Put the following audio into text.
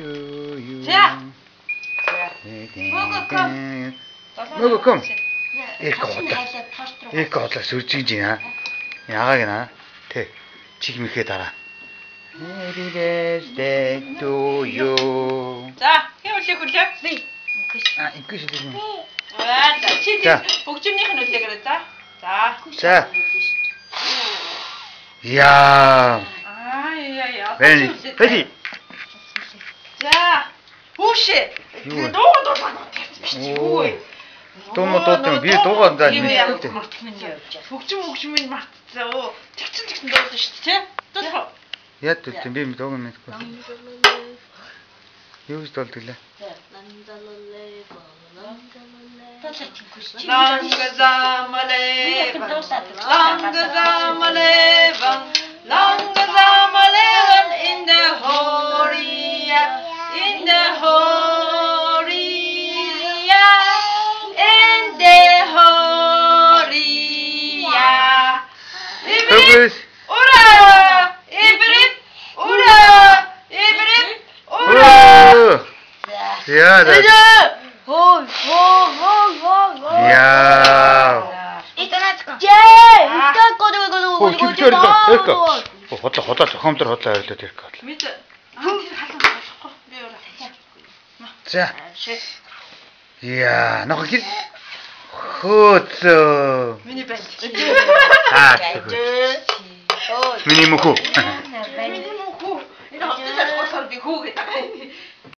to you. За. Мөгөө ком. Мөгөө ком. Эко Хошин хотлоо. хайлаад торт руу. Эко хотлоо сүржигж байна. Яагааг наа. Тэ. Чих мэхээ дараа. Happy birthday to you. За, хэн үлээх үлээ? Би. А, ингэ шүү дээ. Аа, за чи За. хөгжмнийх нь үлээгээрэй за. За. За. Яа. Аа, яа яа. Бэни. Бэни. За. Хүүшээ. Юу вэ? Дууга дуулах тавьсан биш Оо. үү? Дуу муу дуудаг юм. Би дуугаа даа мэдгүй. Хөгжим хөгжмийг мартцаа. Оо, тэгсэн тэгсэн дуулсан шүү дээ, тий? Дуулах уу? Яа дуулсан би дууг мэдгүй. Юу гэж дуулдаг лээ? Langzamalevan, langzamalevan, langzamalevan in the horia, in the horia, in the horia. Ибрип, Хөгөөс. ура! Ибрип, ура! Ибрип, ура! Яа. За. Хоо хоо хоо хоо. Яа. Хөө чивчээр л Эрка. Хотлоо хотлоо зохиомдор хотлоо авилаад Эрка хотлоо. Мэд аа тэр халуун болохгүй би ура. За. Яа, нохо хэр хөөцөө. Миний банд. Аа. Миний мөхөө. Миний мөн хүү. Энэ хотын салбараар би хүү гэдэг.